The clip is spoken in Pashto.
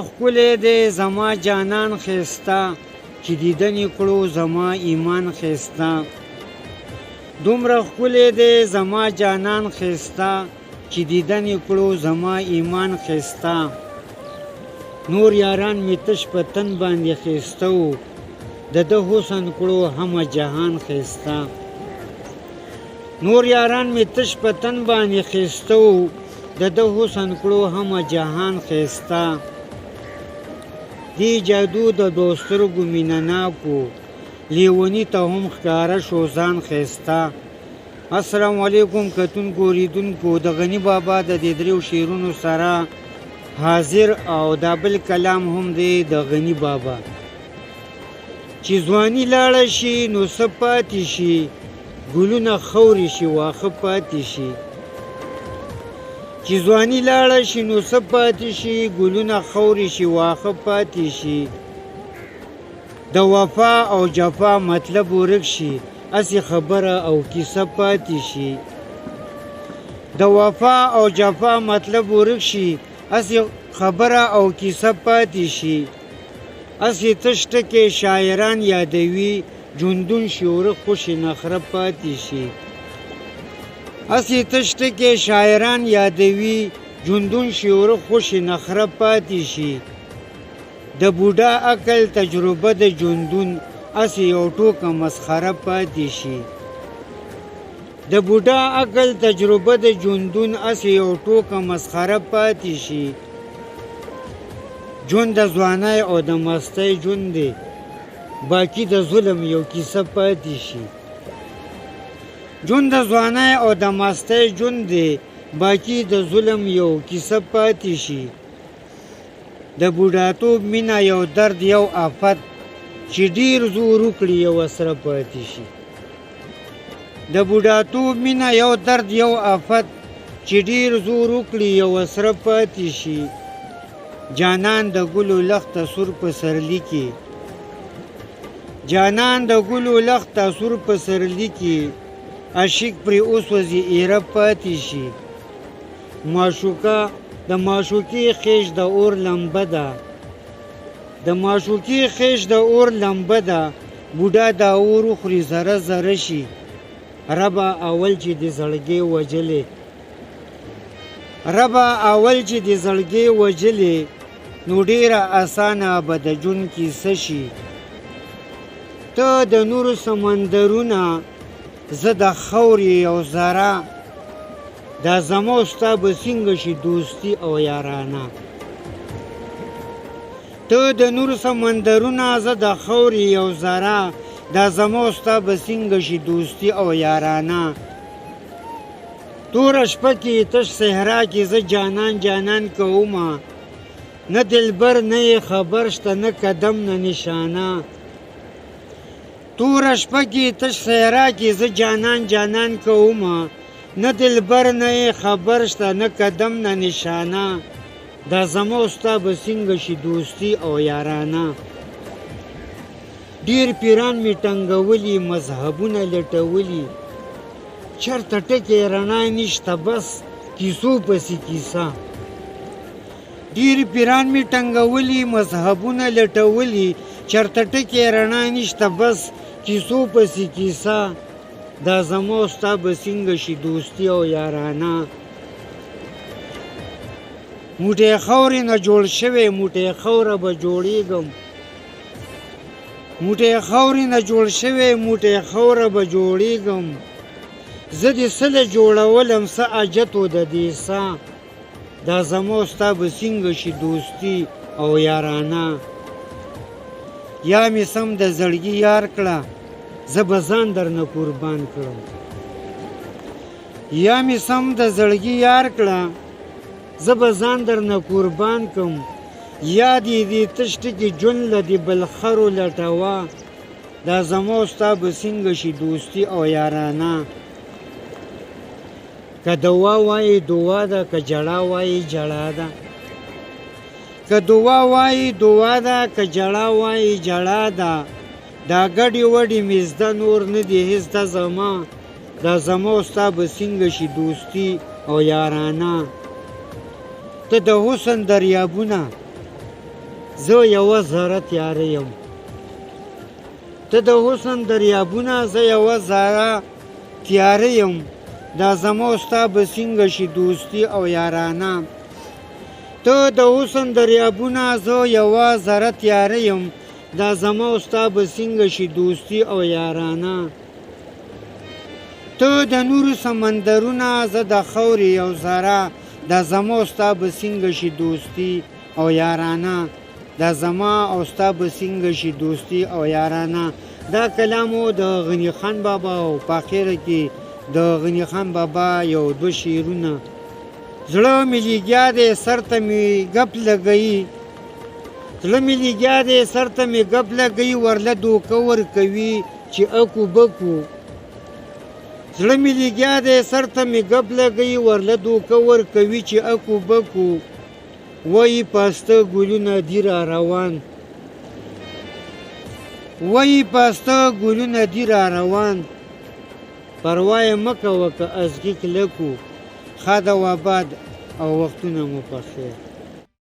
ښکلی دی زما جانان ښایسته، چې دیدن یې کړو زما ایمان ښایسته. دومره ښکلی دی زما جانان ښایسته، چې دیدن یې کړو زما ایمان ښایسته. نور یاران مې تش په تن باندې ښایسته وو، د ده حسن کړو همه جهان ښایسته. نور یاران مې تش په تن باندې ښایسته وو، د ده حسن کړو همه جهان ښایسته. دې جادو د دوو سترګو مینه ناکو، لیوني ته هم ښکاره شو ځان ښایسته. السلام علیکم کتونکو اوریدونکو، د غني بابا د دې دریو شعرونو سره حاضر او دا بل کلام هم دی د غني بابا. چې ځواني لاړه شي نو څه پاتې شي، ګلونه خورې شي واښه پاتې شي. چې ځواني لاړه شي نو څه پاتې شي، ګلونه خورې شي واښه پاتې شي. د وفا او جفا مطلب ورک شي، هسې خبره او کیسه پاتې شي. د وفا او جفا مطلب ورک شي، هسې خبره او کیسه پاتې شي. هسې تش ټکی شاعران یادوي، ژوندون شي ورک خوشې نخره پاتې شي. هسې تش ټکی شاعران یادوي، ژوندون شي ورک خوشې نخره پاتې شي. د بوډا عقل تجربه د ژوندون، هسې یو ټوکه مسخره پاتې شي. د بوډا عقل تجربه د ژوندون، هسې یو ټوکه مسخره پاتې شي. ژوند د ځوانۍ او د مستۍ ژوند دی، باقي د ظلم یو کیسه پاتې شي. ژوند د ځوانۍ او د مستۍ ژوند دی، باقي د ظلم یو کیسه پاتې شي. د بوډاتوب مینه یو درد یو آفت، چې ډیر زور وکړي یو سره پاتې شي. د بوډاتوب مینه یو درد یو آفت، چې ډیر زور وکړي یو سره پاتې شي. جانان د ګلو لخته سور پسرلي کې، جانان د ګلو لخته سور پسرلي کې، عاشق پرې وسوځي ایره پاتې شي. معشوقه د معشوقې خېش د اور لمبه ده، د معشوقې خېش د اور لمبه ده، بوډا دا اور وخوري ذره ذره شي. ربه اول چې د زړګې وژلې، ربه اول چې د زړګې وژلې، نو ډېره اسانه به د ژوند کیسه شي. ته د نورو سمندرونه، زه د خاورې یو ذره، دا زما او ستا به څنګه شي دوستي او یارانه. ته د نورو سمندرونه، زه د خاورې یو ذره، دا زما او ستا به څنګه شي دوستي او یارانه. توره شپه کې تش صحرا کې زه جانان جانان کومه، نه دلبر نه یې خبر شته نه قدم نه نشانه. توره شپه کې تش صحرا کې زه جانان جانان کومه، نه دلبر نه یې خبر شته نه قدم نه نشانه. دا زما او ستا به څنګه شي دوستي او یارانه. ډېر پیران مې ټنګولي مذهبونه لټولي، چېرته ټکی رڼا نشته بس کیسو پسې کیسه. ډېر پیران مې ټنګولي مذهبونه لټولي، چېرته ټکی رڼا نشته بس کیسو پسې کیسه. دا زما او ستا به څنګه شي دوستي او یارانه. موټی خاورې نه جوړ شوی موټی خاوره به جوړېږم، موټی خاورې نه جوړ شوی موټی خاوره به جوړېږم. زه دې څه له جوړولم څه حاجت و د دې سا. دا زما او ستا به څنګه شي دوستي او یارانه. یا مې سم د زړګي یار کړه، زه به ځان درنه قربان کړم. یا مې سم د زړګي یار کړه، زه به ځان درنه قربان کړم. یا دې دې تش ټکي ژوند له دې بل خرو لټوه، دا زما او ستا به څنګه شي دوستي او یارانه. که دعا وایي دعا ده، که ژړا وایي ژړا ده. که دعا وایي دعا ده، که ژړا وایي ژړا ده. دا ګډې وډې مې زده نور نه دي هېڅ ده زما. دا زما او ستا به څنګه شي دوستي او یارانه. ته د حسن دریابونه، زه یوه ذره تیاره یم. ته د حسن دریابونه، زه یوه ذره تیاره یم. دا زما او ستا به څنګه شي دوستي او یارانه؟ ته د حسن دریابونه، زه یوه ذره تیاره یم. دا زما او ستا به څنګه شي دوستي او یارانه؟ ته د نورو سمندرونه، زه د خاورې یو ذره. دا زما او ستا به څنګه شي دوستي او یارانه؟ دا زما او ستا به څنګه شي دوستي او یارانه؟ دا کلام و د غني خان بابا، او په اخره کې د غني خان بابا یو دوه شعرونه. زړه مې لګیا دی سر ته مې ګپ لګوي، زړه مې لګیا دی سر ته مې ګپ لګوي، ورله دوکه ورکوي چې اکو بکو. زړه مې لګیا دی سر ته مې ګپ لګوي، ورله دوکه ورکوي چې اکو بکو. وایي پاسته ګلونه دي را روان، وایي پاسته ګلونه دي را روان، پروا یې مه کوه که ازغي کلکو. ښاد او آباد او وختونه مو په خیر.